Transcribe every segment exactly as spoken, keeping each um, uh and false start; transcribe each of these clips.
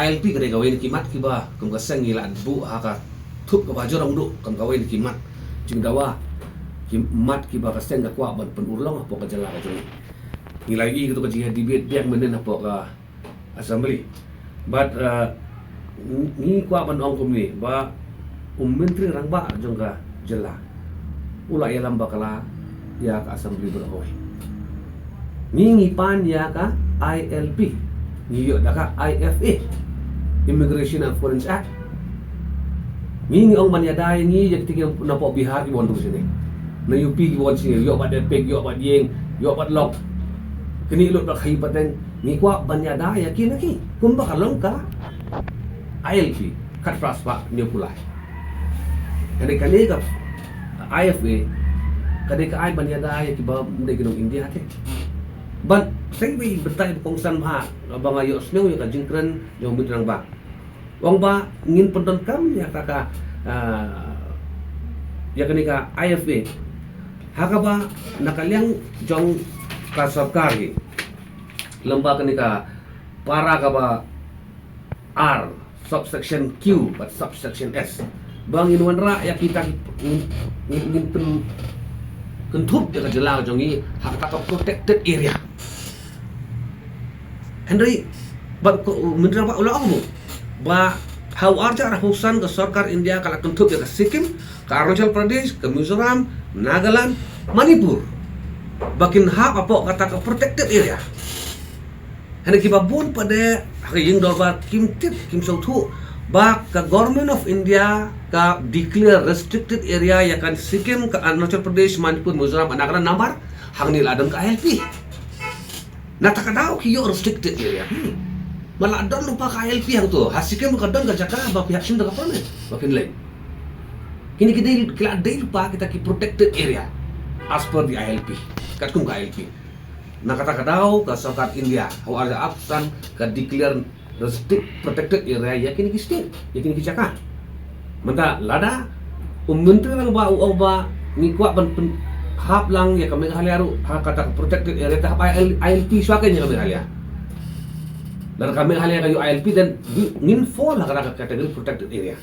I L P ka dei kawei na ki mat kiba kum ka seng ngi la buh ha ka thup kaba jrong duh kum kawei na ki mat jingdawa, ki mat kiba ka seng ka kwah ban pynurlong hapoh ka jylla ka jong ngi. Ngi la ïohi kato ka jingïadebate biang mynnin hapoh ka assembly. Bad, uh, ngi kwah ban ong kumne ba u Myntri Rangbah jong ka jylla u la ïalam bakla ïa ka assembly baroh kawei. Ngi ngi pan ïa ka I L P, ngi ïoh da ka I F A, Immigration and Foreigners Act. Ngi ngi ong ban ïada ïa ngi ïa kiti ki napoh Bihar kiba wan tu shane, na U P kiba wan shane, ïoh bad depik, ïoh bad ïing, ïoh bad lok. Kine lut bad khaïi pateng, ngi kwah ban ïada ïa ki na ki kumba ka long ka I L P khatphra spah hynñiewphew lai. Kane kane ka I F A ka dei ka ai ban ïada ïa kiba ym dei ki nong India te. Ban sei wei batai ba kongsan bha ba nga ïohsngew ïa ka jingkren jong u Myntri Rangbah. Ong ba ngin pyndonkam ïa ka, ka, ah, ïa kane ka I F A ha kaba na ka liang jong ka sorkar hi, lem bad kane ka para kaba ar, subsection Q bad subsection S, ba ngin wanrah ïa kita ki, ngin, ngin, ngin pyn, kynthup ïa ka jylla jong ngi ha kata ka protected area. Hynrei bad ko, Myntri Rangbah u la ong mo ba ha u arhajar arphew san ka sorkar India ka la kynthup ïa ka Sikkim, ka Arunachal Pradesh, ka Mizoram, Nagaland, Manipur ba kin hap hapoh kata ka protected area. Hynrei kiba bun pat de ha ka ïing dorbar kim tip, kim sngewthuh ba ka Government of India ka declare restricted area ïa ka Sikkim, ka Arunachal Pradesh, Manipur, Mizoram, Nagaland namar hangne la don ka I L P. Na kata ka daw ki ïoh restricted area. Hmm. Ma la don lypa ka I L P hangto. Ha Sikkim ka don ka jaka ba phi hap shim da ka permit ba phin leit. Kine ki dei, ki la dei lypa kita ki protected area as per the I L P. Katkum ka I L P. Na kata ka daw ka sorkar India ha u arhajar arphew san ka declare restrict, protected area ïa kine ki state, ïa kine ki jaka. Mynta lada u Myntri Rangbah u ong ba ngi kwah ban pyn, hap lang ïa ka Meghalaya ruh ha kata ka protected area, te hap I L, I L P shuwa kein ïa ka Meghalaya. Lada ka Meghalaya ka ïoh I L P, then ngin fall ha kata ka category protected area.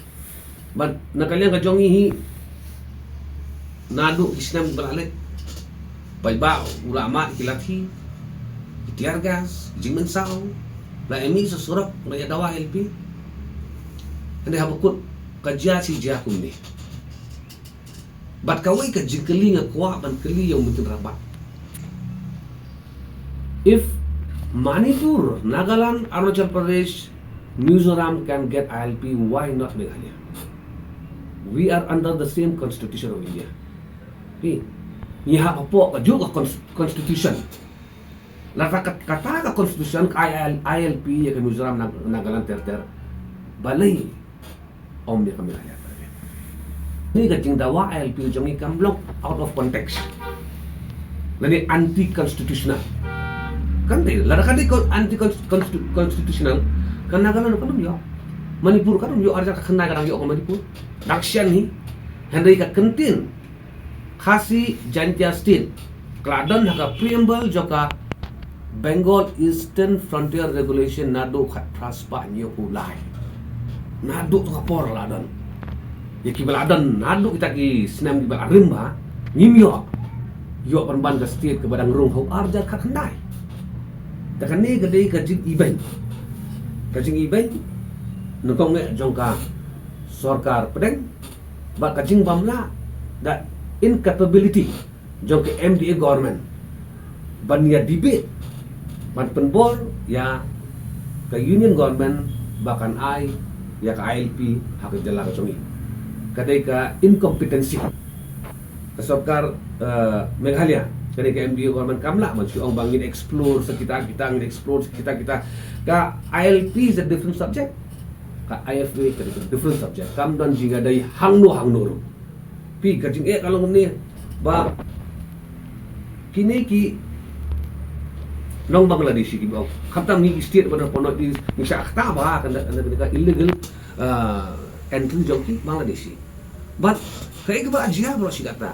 Bad na ka liang ka jong ngi hi, naduh ki snem ba la leit, paidbah u la mad ki lathi, ki tear gas, ki jingmynsaw, la em hi sa surok, la ïa dawa I L P. Hynrei haba kut ka jia shi jia kumne. Bad kawei ka jingkylli nga kwah ban kylli ïa u Myntri Rangbah. If Manipur, Nagaland, Arunachal Pradesh, Mizoram can get I L P, why not Meghalaya? We are under the same constitution of India. Okay. Ngi hap hapoh kajuh ka cons-, constitution. Lada kat-, kata ka constitution ka I L, I L P ïa ka Mizoram, Nag-, Nagaland ter ter. Balei ym ïa ka Meghalaya? Ni ka jingdawa I L P jong ngi kam long out of context. Lane anti constitutional. Kan dei, lada ka dei ko-, anti const-, constitu-, constitutional, ka Nagaland kan ym ïoh. Manipur kan ym ïoh, arja ka khyndai ka dang ïoh ka Manipur. Dang shen hi. Hynrei ka kyntien Khasi Jaintia State ka la don ha ka preamble jong ka Bengal Eastern Frontier Regulation naduh khatphra spah hynñiewphew lai. Naduh to ka por la don. Ïa kiba la don naduh kita ki snem kiba la rim ba ngim ïoh. Ïoh pynban ka state kaba dang rung ha u arhajar khatkhyndai. Te kane ka dei ka jingibeiñ. Ka jingibeiñ nyngkong eh jong ka sorkar pdeng, bad ka jingbymlah, the incapability jong ka M D A government ban ïa debate, ban pynbor ïa ka union government ba kan ai ïa ka I L P ha ka jylla ka jong ngi. Ka dei ka incompetency ka sorkar, eh, Meghalaya. Ka dei ka M D A government kam lah ban shu ong ba ngin explore sa kita kita, ngin explore sa kita kita. Ka I L P is a different subject. Ka I F A ka dei ka different subject. Kam don jingïadei hangno hangno ruh. Phi, ka jingeh ka long kumne ba kine ki nong Bangladeshi kiba ong, khamtam ngi ki state ba don hapoh North East, ngi shah kata ba ka, ka, ka, ka illegal, ah, entry jong ki Bangladeshi. Bad kaei kaba jia baroh shi katta.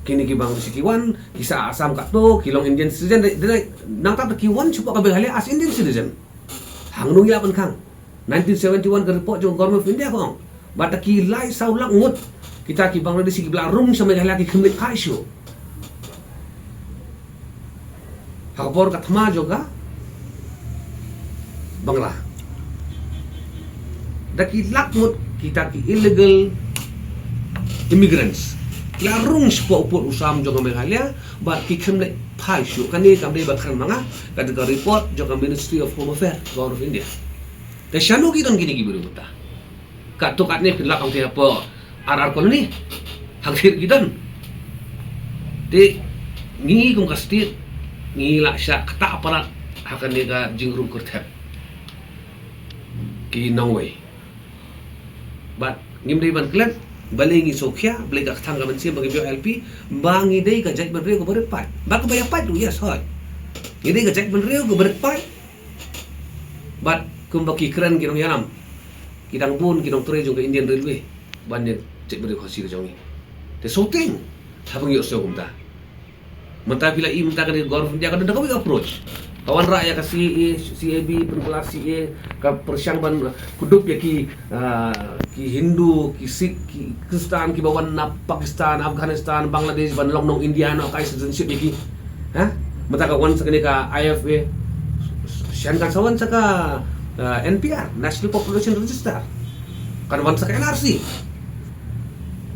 Kine ki Bangladeshi ki wan, ki sah Assam katto, ki long Indian citizen, dei, dei, nangta ki wan shapoh ka Meghalaya as Indian citizen. Hangno ngi lah ban khang? Nineteen seventy-one ka report jong Government of India ka ong ba da ki lai saw lak ngut kita ki Bangladeshi kiba la rung sha Meghalaya ki khlem leit phai shuh ha ka por ka thma jong ka Bangla. Da ki lak ngut kita ki illegal immigrants ki la rung shapoh u pud u sam jong ka Meghalaya bad ki khlem leit phai shuh. Kane kam dei ba kren ma nga, ka dei ka report jong ka Ministry of Home Affairs, Government of India. Te shano ki don kine ki briew mynta? Katto katne phin lap hangtei hapoh R R Colony, hangtei ki don. Te ngi kum ka state ngi la shah ktah palat ha kane ka jingrung kyrthep ki nongwei. Bad ngim dei ban klet, balei ngi sngewkhia, balei ka kthang ka mynsiem ba ngim ïoh help, ba ngi dei ka jaitbynriew kaba rit paid. Ba kaba ïa paid ruh, yes, hooid. Ngi dei ka jaitbynriew kaba rit paid. Bad kumba ki kren ki nongïalam, ki dang bun ki nongtrei jong ka Indian Railway ban ïa jaitbynriew Khasi ka jong ngi. Te sngewthuh haba ngi ïohsngew kumta. Mynta phi la i mynta kane ka Government of India ka don da kawei ka approach. Ka wanrah ïa ka C A A, C A B, pynkylla C A A, ka pyrshang ban kdup ïa ki, ah, ki Hindu, ki Sikh, ki Khristan kiba wan na Pakistan, Afghanistan, Bangladesh ban long nong India, noh kai citizenship ïa ki. Ha? Mynta ka wan sa kane ka I F A, shen kan sa wan sa ka, ah, N P R, National Population Register. Kan wan sa ka N R C.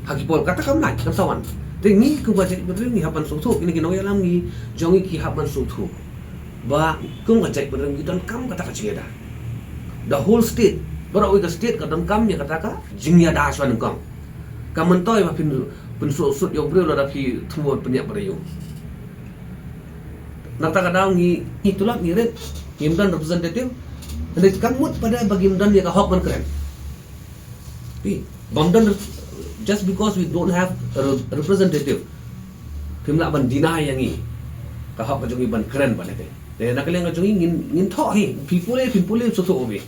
Ha ki por kata kam lait kan sa wan. Te ngi kumba jaitbynriew ngi hap ban sngewthuh, kine ki nongïalam ngi jong ngi ki hap ban sngewthuh ba kum ka jaitbynriew ngi donkam kata ka jingïada. The whole state, baroh kawei ka state ka donkam ïa kata ka jingïada shwa nyngkong. Kam myntoi ba phin, phin sngewsut ïa u briew lada phi thmu ban pynïap bad ïa u. Na kata ka daw ngi, ngi tulop ngi rit, ngim don representative. Hynrei kam mut pat ba ngim don ïa ka hok ban kren. Phi, bym don, just because we don't have a re-, representative, phim lah ban deny ïa ngi ka hok ka jong ngi ban kren ban ïa. Te na ka liang ka jong ngi ngin, ngin thoh hi, phi pule, phim pule, sngewthuh phi.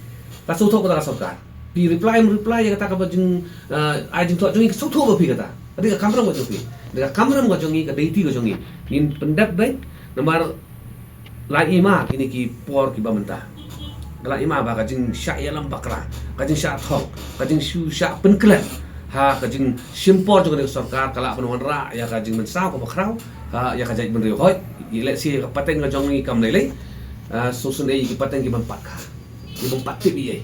Ka sngewthuh kata ka sorkar. Phi reply, em reply ïa kata kaba jing, eh, ai jingthoh jong ngi, ka sngewthuh ba phi kata. Ka dei ka kamram ka jong phi. Ka dei ka kamram ka jong ngi, ka dei ti ka jong ngi. Ngin pyndep beit, namar la i ma kine ki por kiba mynta. Ka la i ma ba ka jingshah ïalam bakla, ka jingshah thok, ka jingshu shah pynklet ha ka jingshim por jong ka sorkar ka la pynwanrah ïa ka jingmynsaw kaba khraw ha ïa ka jaitbynriew. Hooid, let's say ka pateng ka jong ngi kam lei lei. Ah, sngewsynei ki pateng ki ban pat kha. Ki bym pat tip ei ei.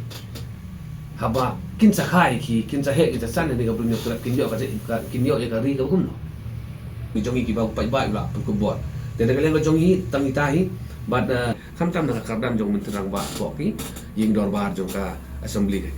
Haba kin sa kha ïa ki, kin sa heh, kin sa san, ïa ka briew nongtrei kin ïoh ka jait, ka, kin ïoh ïa ka ri kaba kumno. Ki jong ngi kiba paidbah la pynkup bor. Te na ka liang ka jong ngi tang ita hi bad, eh, khamtam na ka kyrdan jong Myntri Rangbah, ki ïing dorbar jong ka Assembly ka.